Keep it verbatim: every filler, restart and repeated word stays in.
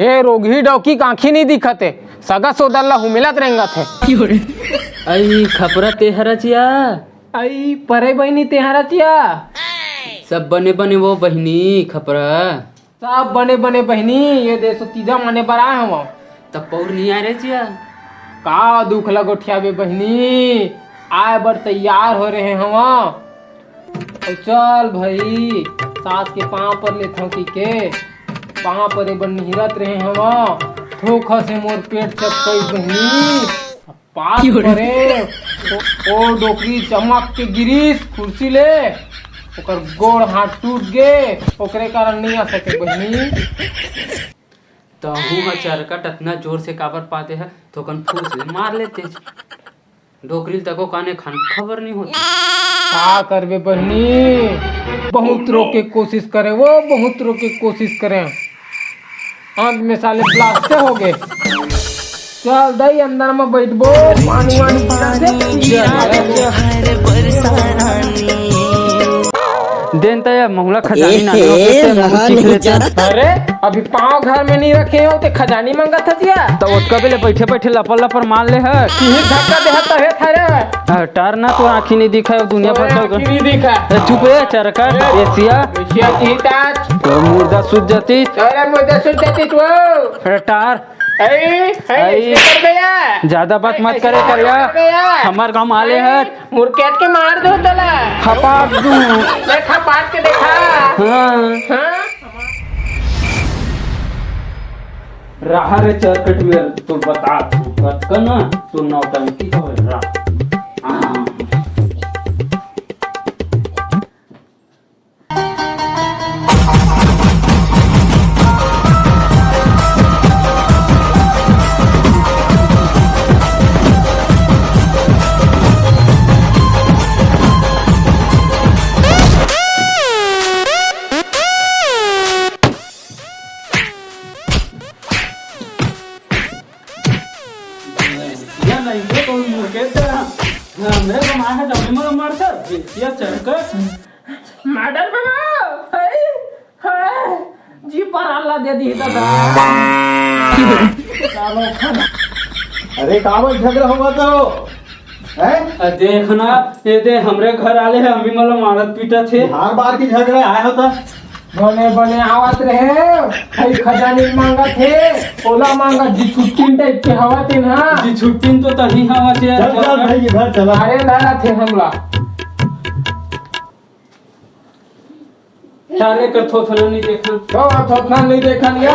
ए रोगही डौकी के आँखी नइ दिखत हे, सगा सोदर ला हुमेलत रेंगत हे। अई खपरा तेहरा चिया। अई परे बहिनी तेहरा चिया। सब बने बने वो बहिनी खपरा। सब बने बने बहिनी, ये देसो तीजा माने बर आए हवं। तब पौर नइ आए रे चिया। का दुख ल गोठियाबे बहिनी, आए बर तैयार हो रहे हवं। अउ चल भई, सास के पाँव पर लेथंव कहिके, पाँव परे बर निहरत रहे हवं। धोखा से मोर पेट चपकइस बहिनी। पाँव परे, ओ, ओ डोकरी चमक के गिरिस कुर्सी ले, ओकर गोड़ हाथ टूट गे, ओकरे कारण नइ आ सके बहिनी। तहूँ ह चरकट अतना जोर से काबर पाते ह, थोकन फूस ले मार लेते। डोकरी ल तको काने खान खबर नइ होती। का करबे बहिनी, बहुत रोके के कोशिश करे वो, बहुत रोके के कोशिश करे, अंत में साले ब्लास्ट हो गे। चल दई अंदर में बैठबो, पानी वानी पिला दे। देन त ये महुला खजानी एहे, नानी होके ते महू रहा चीख नहीं लेते। जा। अरे अभी पाँव घर में नइ रखे हंव ते खजानी मांगत हस चिया। त ओतका बेले बइठे बइठे लपर लपर मार ले ह। किही धक्का देहा तभे थारे। अ, टार ना तोर आँखी नइ दिखय, दुनिया तोर भर के आँखी नइ दिखय। ए, चुप ए, चरकट, ए, एसिया। एसिया की ताज। तोर मुर्दा सूत जातिस। तोर मुर्दा सूत जातिस वो। अरे टार। ए, ए, अई। एकर भैया। जादा बात ए, मत करे करिया। कर भैया। हमर गाँव म आले ए, ह। मुरकेट के मार दो तोला। खपाट दू। ले खपाट के देखा। हाँ। हाँ। रहा रे चरकट में तो बता तू कतका ना तो नौटंकी हवे रहा। हाँ। या नहीं तो कोई मुर्गे का, हाँ, मेरे को मार है, जब मैं मार कर, ये चढ़कर। मर्डर बाबा, हाय, हाय, जी पर अल्लाह दे दी दादा। अरे का भाई झगड़ा होगा तो? हैं? अ, देख ना, ये दे हमरे घर आले हे, अम्मी मला मारत पीटत हे। हर बार की झगड़ा आए होता। बने बने आवत रहे, हई खजानी मांगत हे, ओला मांगत जी छुट्टी टाइप के हवा ते ना। जी छुट्टी तो तही हवा ते। चल, चल भाई, घर चला। अरे ना थे हमला। सारे कर थोथना नहीं देखा। तो थोथना नहीं देखा लिया।